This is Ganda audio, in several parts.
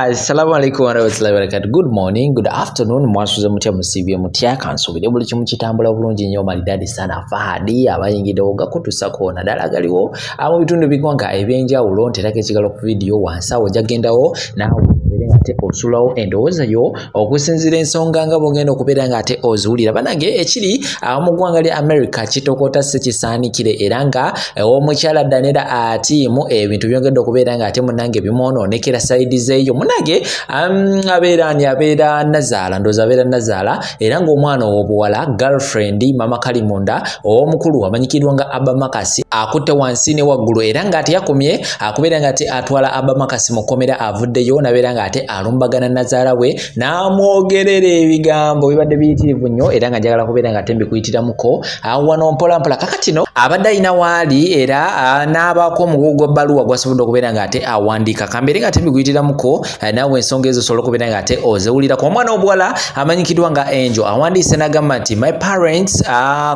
Assalamu alaikum warahmatullahi wabarakatuh. Good morning, good afternoon. Mwasuze mutya, musiibye mutya? Kansuubire buli kimu kitambula bulungi nnyo, malidaadi sana. Fahadi abayingiddewo gakutusako naddala agaliwo mu bitundu by'eggwanga ebyenjawulo. Nterako ekigalo ku vidiyo wansi awo, ojja kugendawo naawe obeere nga ate osulawo endowooza yo okusinziira ensonga nga bw'ogenda okubeera nga ate oziwulira. Banange, ekiri mu ggwanga lya America kitokota si kisaanikire, era nga omukyala Daniella Atim ebintu byongedde okubeera nga ate munange bimwonoonekera side zeeyo. Munange abeera ani? Abeera nazaala, ndowooza abeera nazaala, era ng'omwana ow'obuwala, girlfriend mama Kalimunda ow'omukulu amanyikiddwa nga Abba Marcus, akutte wansi ne waggulu, era ng'ate yakomye akubeera nga ate atwala Abba Marcus mu kkomera. Avuddeyo nabeera ng'ate alumbagana nazaala we n'amwogerera ebigambo bibadde biyitirivu nnyo, era nga njagala kubeera nga ate mbikuyitiramuko wano mpola mpola. Kakati no abadde alina waali era n'abaako omugugu gw'ebbaluwa gwasobodde okubeera ng'ate awandiika. Kambeere nga ate mbikuyitiramuko naawe ensonga ezo osobola okubeera nga ate oziwulirako. Omwana obuwala amanyikiddwa nga Angel awandiise n'agamba nti, "My parents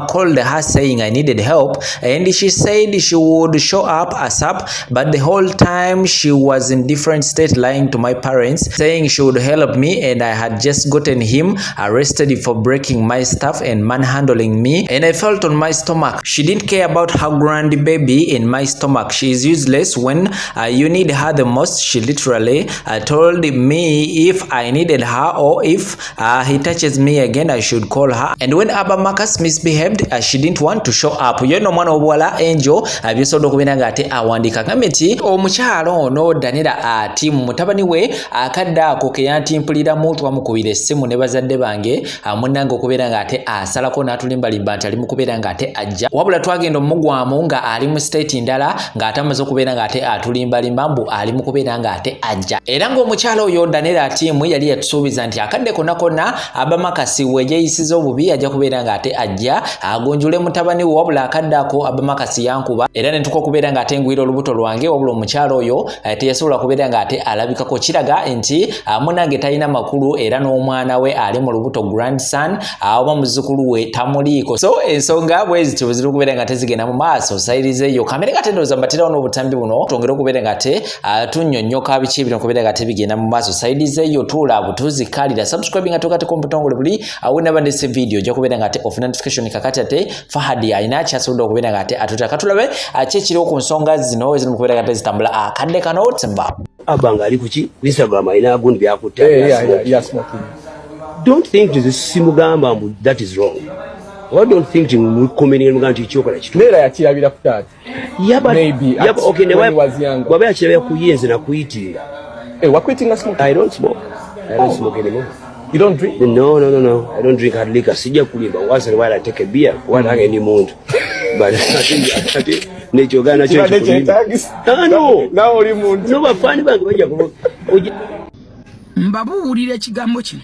called her saying I needed help and she said she would show up ASAP, but the whole time she was in different state lying to my parents, saying she would help me, and I had just gotten him arrested for breaking my stuff and manhandling me, and I felt on my stomach. She didn't care about her grandbaby in my stomach. She is useless when you need her the most. She literally told me if I needed her or if he touches me again, I should call her. And when Abba Marcus misbehaved, she didn't want to show up." Ye no omwana obuwala Angel byesobodde okubeera nga ate awandiika, agambye nti omukyalo ono Daniella Atim, mutabani we akadde ako ke yantimpuliramu, twamukubira essimu ne bazadde bange, munnange okubeera nga ate asalako n'atulimbalimba nti ali mu kubeera nga ate ajja, wabula twagenda omugwamu nga ali mu state ndala, ng'ate amaze okubeera nga ate atulimbalimba mbu ali mu kubeera nga ate ajja. Era ng'omukyalo oyo Daniella Atim yali yatusuubiza nti akadde konna konna Abba Marcus weegyeyisiza obubi ajja kubeera nga ate ajja agunjule mutabani we, wabula akadde ako Abba Marcus yankuba era ne ntuka okubeera nga ate ngwira olubuto lwange, wabula omukyalo oyo teyasobola kubeera nga ate alabikako. Kiraga nti munange talina makulu, era n'omwana we ali mu lubuto, grandson oba muzzukulu we, tamuliiko. So ensonga bwe zityo bwe ziri okubeera nga tezigenda mu maaso side zeeyo. Kamere nga tendowooza mbaterawo n'obutambi buno, twongere okubeera nga te tunnyonnyoka biki ebino okubeera nga tebigenda mu maaso side zeeyo. Tuula butuuzi, kalira, subscribe nga tokateko mubutongole buli awunaba ndese video, ojja kubeera nga ate ofuna notification. Kakati ate Fahadi alina kyasobodde okubeera nga ate atuta, katulabe ki ekiriwo ku nsonga zino eziri mu kubeera nga ate zitambula akadde kano. Timba. Abba nga ali kuki ku Instagram alina gundi byakutte. Yeah, smoking. Don't think nti simugamba mbu that is wrong, or don't think nti mukomenera mugamba nti ekyokola kituufu. Neera yakirabira ku taata. Yeah, but, Maybe yeah, but, okay, when he was younger. Bw'aba yakirabira ku ye, nze nakuyitinga. Hey, waquitinga smoking? I don't smoke. I don't smoke anymore. You don't drink? No, I don't drink hard liquor. Sijja kulimba, once in a while I take a beer, kuba nange ndi muntu, but ate nekyogaana nakyo Kibadde kikulimba. kyetaagisa. Ah, no. Naawe oli muntu. No, bafaani bange bajja kuba Mbabuulira ekigambo kino: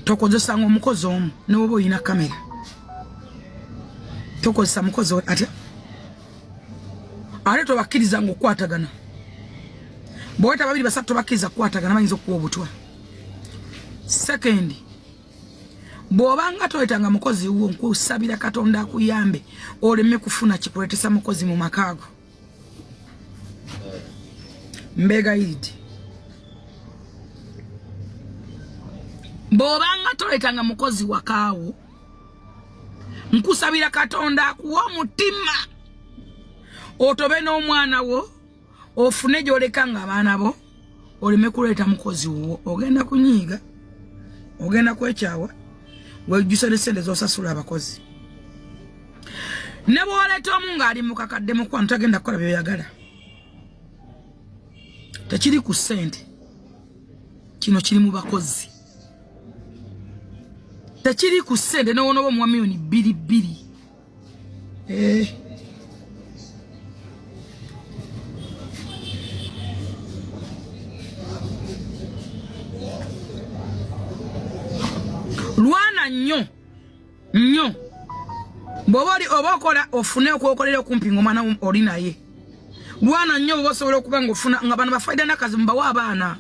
tokozesanga omukozi omu newoba olina kamera. Tokozesa mukozi ate ate tobakkirizanga okukwatagana. Bweweta babiri, basatu, tobakkiriza kukwatagana, bayinza okuwa obutwa. Second, bw'obanga toletanga mukozi wo, nkusabira Katonda akuyambe oleme kufuna kikuletesa mukozi mu makaago. Mbegayiridde, bw'obanga toletanga mukozi wakaawo, nkusabira Katonda akuwa omutima otobe n'omwana wo, ofune gy'oleka nga abaana bo, oleme kuleeta mukozi wuwo. Ogenda kunyiiga, ogenda kwekyawa, wejjusa ne sente z'osasula abakozi. Ne bw'oleeta omu ng'ali mukakadde, mukwano, tagenda kukola byoyagala. Tekiri ku ssente, kino kiri mu bakozi. Tekiri ku ssente, newonooba omuwa miliyoni 2 2. Eh. Lwana nnyo nnyo. Bw'oba oli oba okola, ofune okwokolera okumpi ng'omwana oli naye. Lwana nnyo bw'oba osobola okuba ng'ofuna nga bano bafaida nakazi, mubawe abaana.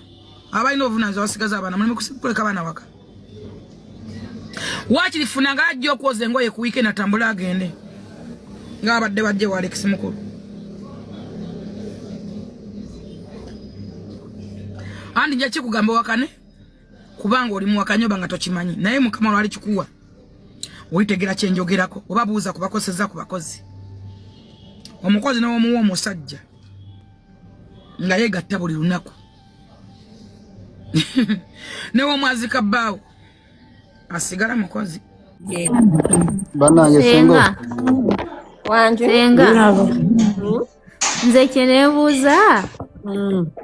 Abalina obuvunaanyizibwa basigaza abaana, muleme kuleka abaana waka. Waakiri funa nga ajja okwoza engoye ku weekend, atambule agende ng'abadde bajje wa Alex Mukulu. Andi nja kikugamba wakane kubanga oli muwakanye oba nga tokimanyi, naye Mukama lwali kikuwa olitegera kyenjogerako, oba buuza kubakoseza ku bakozi. Omukozi n'omuwa omusajja nga yegatta buli lunaku newomwazika bbaawo asigala mukozi. Bannange, Senga. Wanje. Senga, nze kyeneebuuza,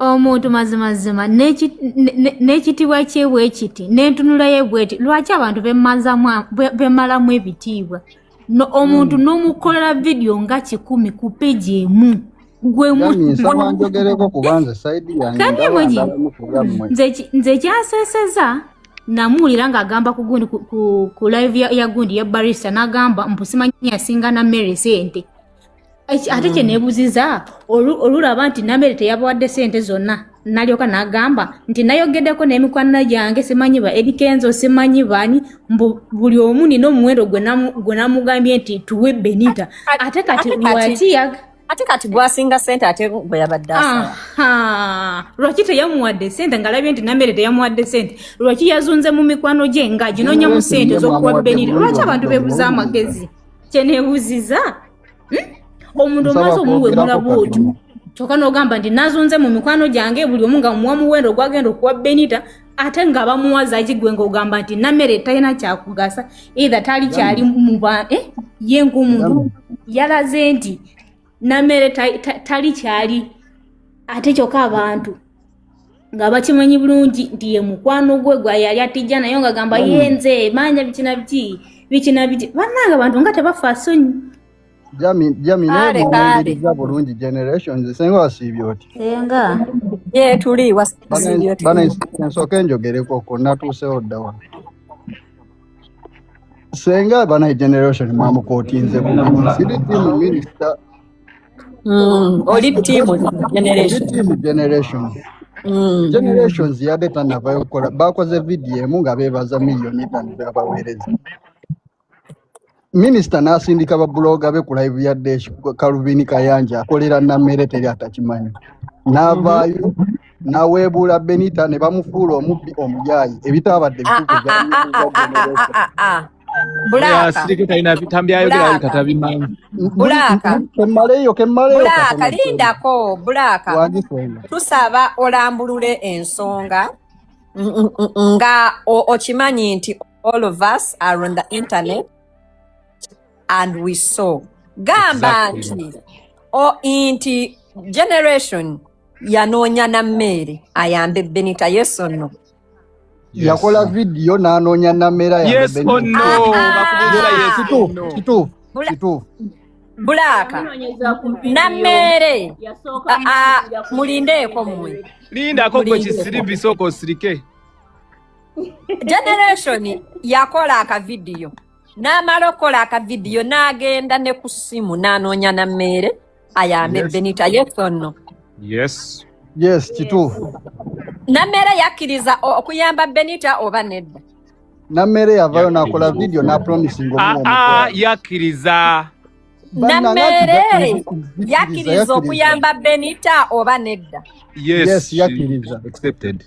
omuntu mazimazima n'ekitiibwa kye bwe kiti n'entunula ye bweti, lwaki abantu bemalamu ebitiibwa? No, omuntu n'omukolera vidiyo nga 100 ku peji emu gwe Jami, nsaba njogereko kubanze side yange. Kandi ndaba mwenyi- ndalamu ku byammwe. Nze kyanseseza, namuwulira ng'agamba ku gundi ku live ya gundi ya barista, n'agamba mbu simanyi yasinga Nammere sente. Ate kyeneebuziza, olulaba nti Nammere teyabawadde sente zonna, nalyoka n'agamba nti nayogeddeko n'emikwano gyange, simanyi ba Eddy Kenzo, simanyi bani, mbu buli omu nina omuwendo gwe namugambye nti tuwe Benita. Ate kati Ate kati- lwaki Ate kati gwasinga sente, ate gwe yabadde asaba? Aha, lwaki teyamuwadde sente ng'alabye nti Nammere teyamuwadde sente? Lwaki yazunze mu mikwano gye ng'aginoonyamu sente ez'okuwa Mwamuwadde Benita? bulungi. Lwaki abantu beebuza amagezi? Kyeneebuziza, Omuntu Nsaba omaze omuwemula kwogerako bw'otyo, katono. kyokka n'ogamba nti nazunze mu mikwano gyange, buli omu nga muwa muwendo gwagenda okuwa Benita, ate nga bamuwa zaki? Gwe ng'ogamba nti Nammere talina kyakugasa, either tali kyali muba ye ng'omuntu yalaze nti Nammere tali kyali, ate kyokka abantu nga bakimanyi bulungi nti ye mukwano gwe gwa yali atijja naye nga gamba ye nze manya biki na biki, biki na biki. Bannange, abantu nga tebafa sonyi. Jami, Jami, naye Kale, kale. bw'owuliriza bulungi Generations, senga wasiibye oti? Senga. Ye tuli wasiibye oti? Bana, nsooke njogereko ko natuusewo dda wano. Senga, bana, Generation mwamukootinze bubi. Siri team minister. Oli team Generation. Ndi team Generations. Generations yadde tannavayo kukola, bakoze vidiyo emu nga beebaza 5 miliyoni bebaweereza. Minisita n'asindika babuloga be ku live ya Desh Calvin Kayanja akolera Nammere, teri atakimanyi. N'avaayo n'aweebuula Benita ne bamufuula omubbi, omuyaayi, ebitaabadde Ah, bituufu. ah, ah, ah, Byanyumiza ah, ah, Generation. ah, ah. Bulaaka. Asirike, talina bitambi ayogera Bulaaka. katabimanyi. Bulaaka. Kemmaleyo, kemmaleyo. Bulaaka. Katono. Lindako, Bulaaka. Wangisenga. Tusaba olambulule ensonga nga okimanyi nti all of us are on the internet and we saw. Gamba nti nti Generation yanoonya Nammeere ayambe Benita, yes or no? Yakola vidiyo n'anoonya Nammeere ayambe Yes or Benita. no? Ah, Bakubuuza yes or Kituufu. no. Kituufu, kituufu. Bulaaka, Nammeere, ah, ah, mulindeeko mmwe. Lindako gwe. Mulindeeko. Kisirivi, sooka osirike. Generation yakola akavidiyo, n'amala okukola akavidiyo n'agenda ne ku ssimu n'anoonya Nammeere ayambe Yes. Benita, yes or no? Yes. Yes, kituufu. Nammeere yakkiriza okuyamba Benita oba nedda? Nammeere yavaayo n'akola vidiyo n'apromisinga Ah, omuwa ah, omutwalo. Yakkiriza. Nammeere yakkiriza okuyamba Benita oba nedda? Yes. Yes, She yakkiriza. accepted.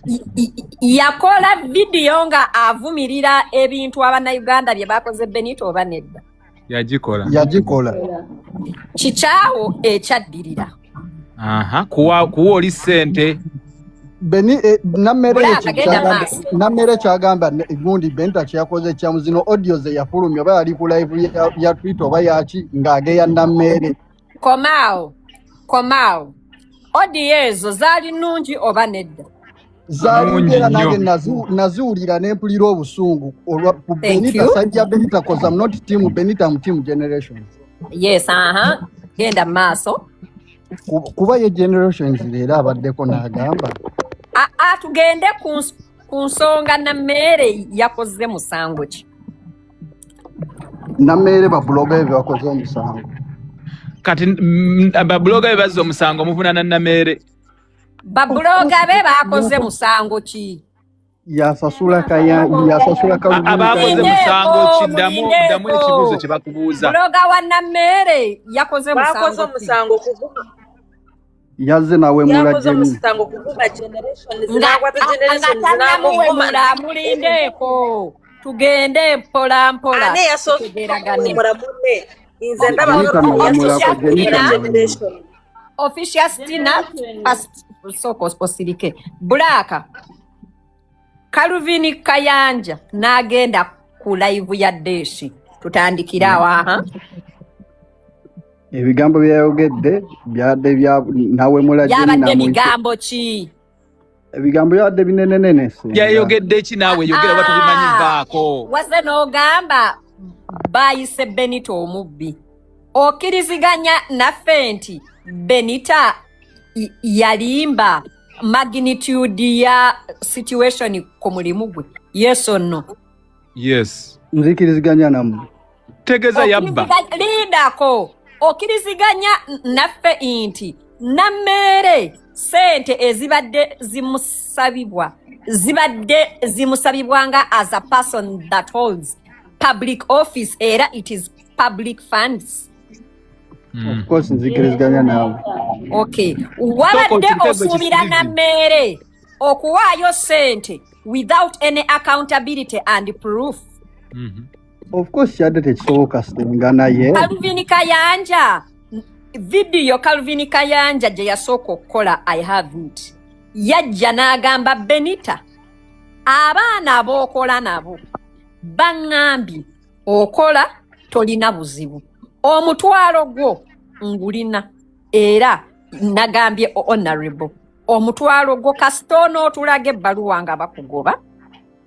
Yakola vidiyo nga avumirira ebintu Abannayuganda bye bakoze Benita oba nedda? Yagikola. Yagikola. Kikyawo ekyaddirira. Aha, kuwa oli ssente. Beni Nammere. Bulaaka, genda maaso. Nammere kyagamba gundi Benita kyeyakoze kyamu, zino audio ze yafulumya oba yali ku live ya Twitter oba yaki ng'ageya Nammere. Komaawo, komaawo. Audio ezo zaali nnungi oba nedda? Zaali Nnungi era nnyo. Nange naziwulira ne mpulira obusungu olwa ku Thank Benita you. Side ya Benita, 'cause I'm not team Benita, I'm team Generations. Yes, aha, genda mu maaso. Kuba ye Generations leero abaddeko n'agamba Aa, tugende ku nsonga. Nammeere yakoze musango ki? Nammeere babuloga be bakoze omusango. Kati babuloga be bazza omusango, muvunaana Nameere. Babuloga be bakoze musango ki? Yasasula kaya yasasula Calvin Abakoze Kayanja. musango ki? Ddamu, Mulindeeko. ddamu ekibuuzo kye bakubuuza. Buloga wa Nammeere yakoze Bakoze musango ki? omusango kuvuma. Yazze nawemula Yakoze Jenny. omusango kuvuma generations, Nga n'akwata nga generations n'amuvuma. tannamuwemula, mulindeeko, tugende mpola mpola, Ani eyasoose tutegeeragane. okuwemula munne? Nze ndaba Jenita yasoose nawemulako, okuwemula Jenita nawemula. generation. Official Stina, first sooka osirike. Black Calvin Kayanja n'agenda ku live ya Deshi, tutandikire awo. Aha. Ebigambo byeyayogedde byadde bya nawemula Jenny. Byabadde Namuyita bigambo ki? Ebigambo byabadde binenenene, senga. Yayogedde ki? Naawe yogera oba tobimanyi, vaako. Waze n'ogamba bayise Benita omubbi. Okkiriziganya naffe nti Benita yalimba magnitude ya situation ku mulimu gwe, yes or no? Yes. Nzikiriziganya nammwe. Tegeeza yabba. Lindako. Okkiriziganya naffe nti Nammeere sente ezibadde zimusabibwa zibadde zimusabibwanga as a person that holds public office, era it is public funds? Of course nzikiriziganya naawe. Okay, wabadde Sooka okireke gwe. osuubira Kisirizi. Nammeere okuwaayo sente without any accountability and proof? Of course kyadde tekisoboka, senga, naye Calvin Kayanja, video Calvin Kayanja gye yasooka okukola, I have it, yajja n'agamba Benita, abaana ab'okola nabo baŋŋambye okola tolina buzibu, omutwalo gwo ngulina, era nagambye honorable, omutwalo gwo kasita onootulaga ebbaluwa nga bakugoba,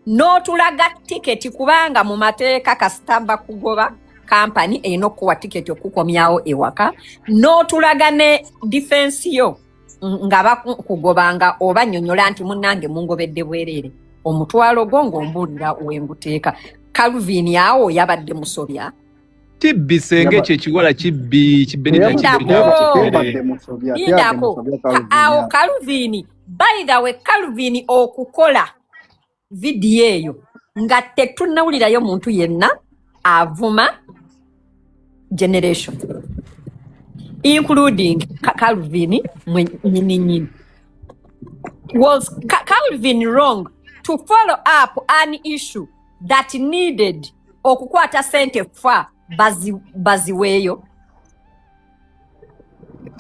n'otulaga tiketi, kubanga mu mateeka kasita bakugoba kampani erina okukuwa tiketi okukomyawo ewaka, n'otulaga ne defense yo nga bakugobanga oba nnyonnyola nti munnange mungobedde bwereere, omutwalo gwo ng'ombuulira wenguteeka. Calvin awo yabadde musobya? Kibbi, senga, ekyo ekiwala kibbi, kibenita kibbi. Lindako. Teyabadde musobya, teyabadde Lindako. musobya Calvin. Awo Awo. Calvin, by the way, Calvin okukola vidiyo eyo nga tetunnawulirayo muntu yenna avuma generation, including Calvin mwennyini nyini. Was Calvin wrong to follow up an issue that needed okukwata sente fa baziweeyo?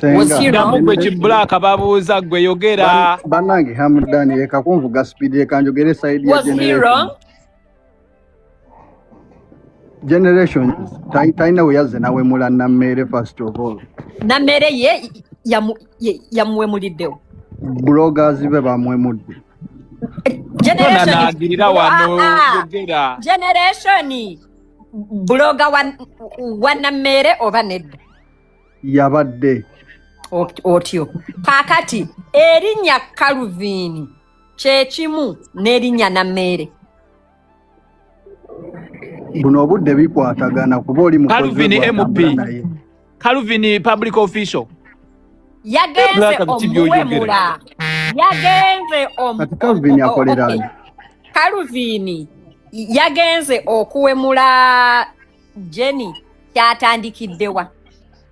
Was Senga, he wrong? Ddamu gwe kibulaka, babuuza gwe, yogera. Bannange, Hamudani leka kunvuga speed, leka njogere side ya Was he generation. wrong? Generation talina we yazze nawemula Nammeere, first of all. Nammeere ye yamuwemuliddewo? Bloggers be bamwemudde. Generation Tonanaagirira wano. Ah, ah. Yogera. Generation blogger wa Nammeere oba nedda? Yabadde. Otyo kaakati erinnya Calvin kyekimu n'erinnya Nammeere? Buno obudde bikwatagana kuba oli mukozi we Calvin gw'atambula MP. naye. Calvin public official. Yagenze Black, biki by'oyogera? omuwemula, yagenze Kati Calvin akolera okay. ani? Calvin yagenze okuwemula Jenny kyatandikiddewa?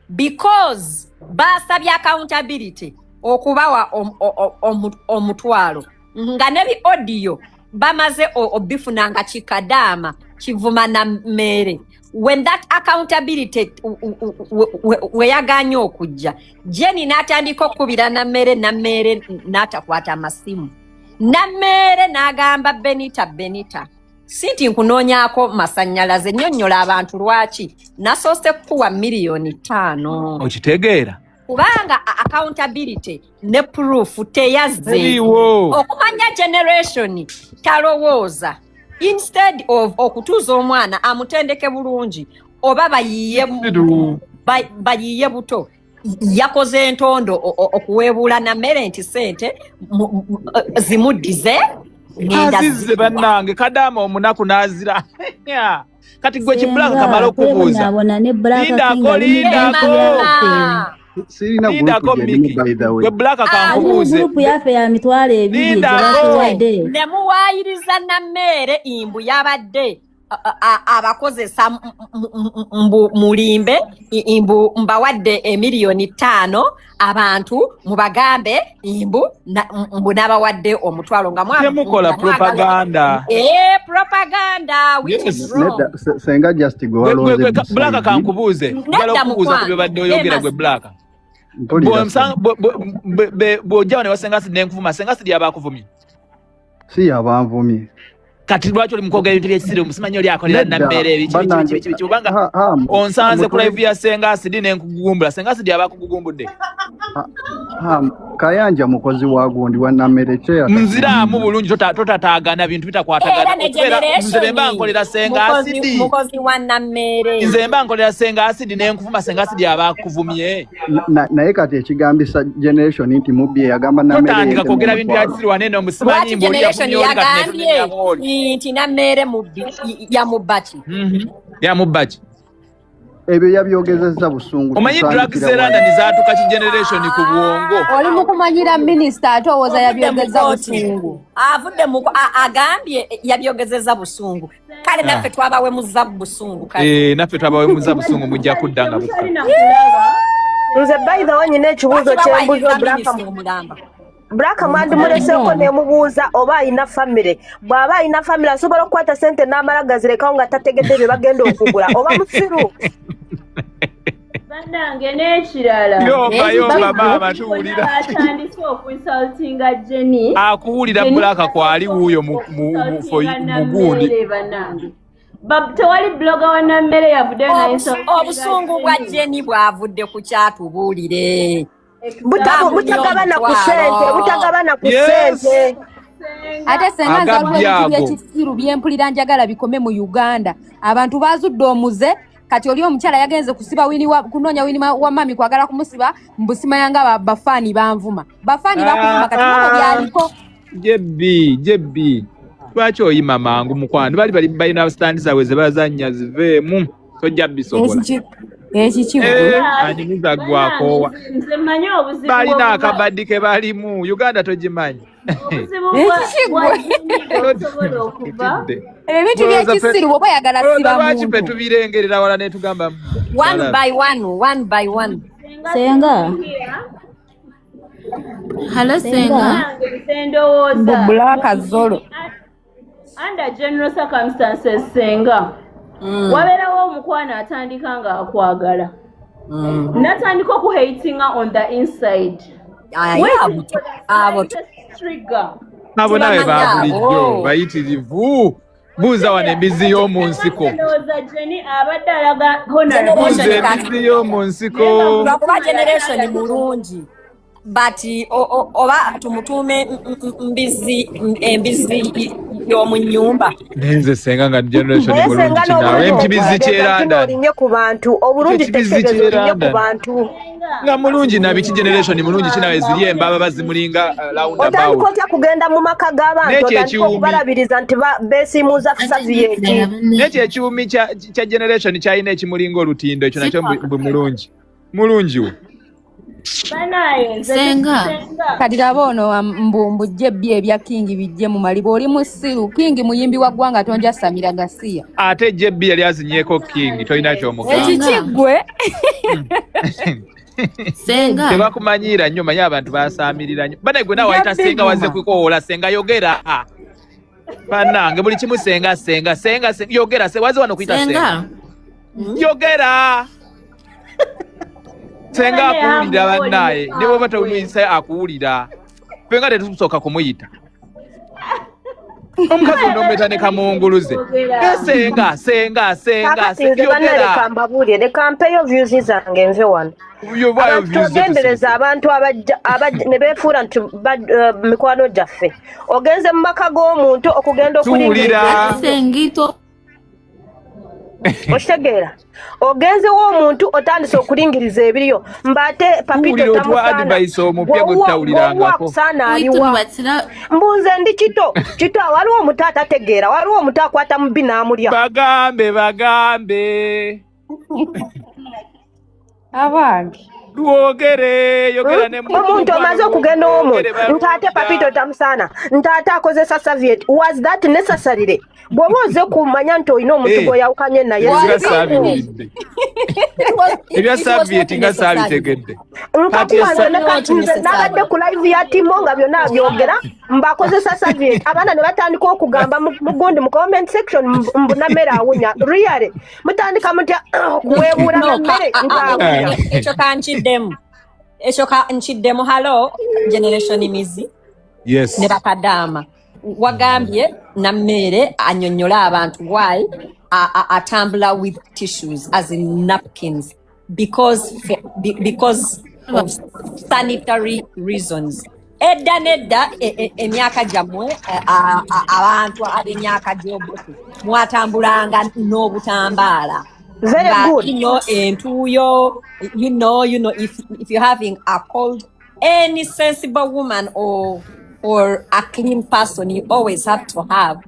Because basabye accountability okubawa omutwalo nga ne bi audio bamaze obifuna nga kikadaama kivuma na mmere. When that accountability we yaganye okujja, Jenny n'atandika okukubira Nammeere, Nammeere n'atakwata amasimu. Nammeere n'agamba Benita, Benita, si nti nkunoonyaako masannyalaze, nnyonnyola abantu lwaki nasoose kukuwa miliyoni 5. Okitegeera? Kubanga accountability ne proof teyazze. Teriiwo. Okumanya generation talowooza, instead of okutuuza omwana amutendeke bulungi oba bayiye Siru. bayiye buto, yakoze entondo okuweebuula Nammere nti sente zimuddize, ngenda Azizze. zikuwa. Bannange, kadaama omunaku n'azira. Kati gwe kibulaka Senga kamala okubuuza. twebonaabona ne Black King Lindako, ali mu lindako. gurupu yaffe. Sirina Lindako. gurupu gyerimu, Miki, by the way. gwe Black, Ali mu kankubuuze. gurupu yaffe ya 20,000 gye Lindako. batuwadde. Ne muwaayiriza Nammeere imbu yabadde abakozesa mbu mulimbe mbu mbawadde 5 million abantu mubagambe mbu mbu n'abawadde omutwalo nga Temukola nga mwagala propaganda. Propaganda which is wrong. Nedda, senga just gwe walonze Black, buside. kankubuuze, njagala Nedda, okubuuza ku mukwano. byobadde oyogera gwe Demas. Black. Mpulira. Bw'ojja wano ewa Senga Acid nenkuvuma, Senga Acid yaba akuvumye? Si yabanvumye. Kati lwaki oli mukwogera ebintu byekisiru, musimanyi oli akolera Nedda, nammeere ebiki biki bannange, biki biki, obanga onsanze ku live ya Senga Acid nenkugugumbula, Senga Acid yaba akugugumbudde? Kayanja mukozi wa gundi wa Nammere kye. Nziraamu bulungi, totataagana bintu Era bitakwatagana. ne Okubeera nze bwe mba Generation nkolera Senga mukozi, Acid, mukozi wa Nammeere. Nze mba nkolera Senga Acid nenkuvuma, Senga Acid yaba akuvumye? Naye kati ekigambisa Generation nti mubbi yagamba Nammere Totandika yeetema kwogera bintu bya omutwalo. kisiru wanene, omusimanyi Lwaki mbu oli Generation yavumye oli, kati yagambye netunenyamu oli. nti Nammeere mubbi, yamubba ki? Yamubba ki? Ebyo yabyogezezza busungu. Omanyi drugs Tusandikira e wano. London zaatuka ki Generation ku bwongo. Oli mu kumanyira minisita, ate owooza Avudde mu yabyogeza kooti. busungu. Avudde mu agambye yabyogezezza busungu. Kale naffe twabawemuza busungu kale. Naffe twabawemuza busungu, mujja kudda nga bukka. Nze by the way nyina ekibuuzo Lwaki kyembuuza. bawayiriza Black, minisita omulamba? Black, mwandimuleseeko nemubuuza oba alina famire. Bw'aba alina famire, asobola okukwata sente n'amala gazirekawo nga tategedde bye bagenda okugula, oba musiru? Bannange, n'ekirala, Yomba, yomba maama, bonna tuwulira. batandise okuinsultinga Jenny. Akuwulira. Jenny Black kwali wuuyo okuinsultinga mu gundi. Nammere. Bannange, tewali blogger wa Nammere yavuddeyo n'insultinga Obusungu bwa Jenny. Jenny bwavudde ku kyatubuulire. Butagabana ku ssente, butagabana ku ssente. Ate senga nze waliwo Agabbi ebintu ago. byekisiru byempulira, njagala bikome mu Uganda. Abantu bazudde omuze. Kati oli omukyala yagenze kusiba wini wa, kunoonya wini wa mami, kwagala kumusiba mbusimayanga bafaani banvuma, bafaani bakuvuma. Kati mubo byaliko. Jebbi, Jebbi, lwaki oyima mangu mukwano? Bali balina sitandi zaabwe ze bazannya, ziveemu, tojja bisobola. Ekiki? Eh, anyumiza gwakoowa. Nze mmanyi obuzibu Balina akabaddi ke balimu, Uganda togimanyi. Obuzibu bwa Ekiki bwa gwe? Jenny obusobola okuva Tutidde. Ebintu Olowooza byekisiru, bwoba oyagala olowooza siba lwaki ffe muntu. tubirengerera wala netugamba One balabe. by one, one by one. Senga. Hello, Senga. Nange nze ndowooza Mbu Black Zolo. Under general circumstances, senga wabeerawo omukwano atandika ng'akwagala, natandika okuhatinga on the inside. Aye, Wait abo for the abo slightest trigger. Abo nawe tubamanyi ba bulijjo abo. bayitirivu. Buuza wano embizzi y'omu nsiko. Ndowooza Jenny abadde alaga honorable. Buuza Generation kati embizzi y'omu nsiko. Lwakuba Generation mulungi, but oba tumutuume embizi y'omu nnyumba. Naye nze senga nga Generation Naye mulungi senga kinaawe n'obulungi emkibizzi okulaga nti ky'erandani. olinye ku bantu, obulungi Ekyo ekibizzi tetegeeza olinye ku ky'erandani. bantu. Nga mulungi nabiki? Generation mulungi kinawe, ziri embaba bazimulinga Otandika roundabout. otya kugenda mu maka g'abantu, N'ekyo otandika ekiwumi okubalabiriza nti beesiimuuza saviyeeki? N'ekyo ekiwumi kya Generation kyalina ekimulinga olutindo, ekyo nakyo mbu mulungi, mulungi we. Banaye nze Senga. Senga. Kati laba ono mbu mbujje bbi ebya Kingi bijje mu maliba. Oli musiru, Kingi muyimbi wa ggwanga, tonja samira gasiya. Ate JB yali azinyeeko King, tolina kyomugamba. Ekiki Senga. gwe? Senga. Tebakumanyiira nnyo, manyi abantu basaamirira nnyo. Bane gwe nawe wayita Nja senga, wazze biguma. kukowoola senga, yogera. Bannange, buli kimu senga, senga, senga, senga. Yogera waze wano kuyita senga. Senga. Yogera senga. Bane Akuwulira. amuwa oli Bannaaye, ne bwoba mukambwe. tomuyise akuwulira. Ffe nga tetusooka kumuyita omukazi ono omuyita ne kamunguluze. Kwogera. Senga, senga, senga. Kakati nze banna, Yogera. leka mbabuulire, leka mpeyo views zange nve wano. Yovaayo. Abantu Views. togendereza abantu abajja ne beefuula nti mikwano gyaffe. Ogenze mu maka g'omuntu okugenda Tuwulira. okulingira. Sengito. Okitegeera, ogenzewo omuntu otandise okulingiriza ebiriyo mbaate Papito Tuwulira otuwa tamusaana. advice omupya gwe tutawulirangako. Akusaana Witu aliwa? nibatira. Mbunze ndi kito kito, waliwo omuto atategeera, waliwo omuto akwata mubi n'amulya. Bagambe, bagambe. Abange. Lwogere, yogera ne Omuntu omaze okugenda ow'omuntu nti ate Papito tamusaana, nti ate akozesa serviette. Was that necessarily? Bw'oba oze kumanya nti olina omuntu gw'oyawukanye naye, Nga saabiwulidde ebya serviette, nga saabitegedde. Nkakuwa nze nze nabadde ku live ya Timo nga byonna abyogera mbakozesa serviette, abaana ne batandika okugamba mu gundi mu comment section mbu Nammere awunya. Really, mutandika mutya okuweebuula No, Nammere nti awunya? Ekyo kankiddemu, ekyo nkiddemu. Hello, Generation Mizi. Yes. Ne bakadaama, wagambye Nammeere annyonnyola abantu why atambula with tissues, as in napkins, because of sanitary reasons. Edda nedda, emyaka gyammwe, abantu ab'emyaka gy'obuto mwatambulanga n'obutambaala. Very Nga, good. Entuuyo, if you're having a cold, any sensible woman or a clean person, you always have to have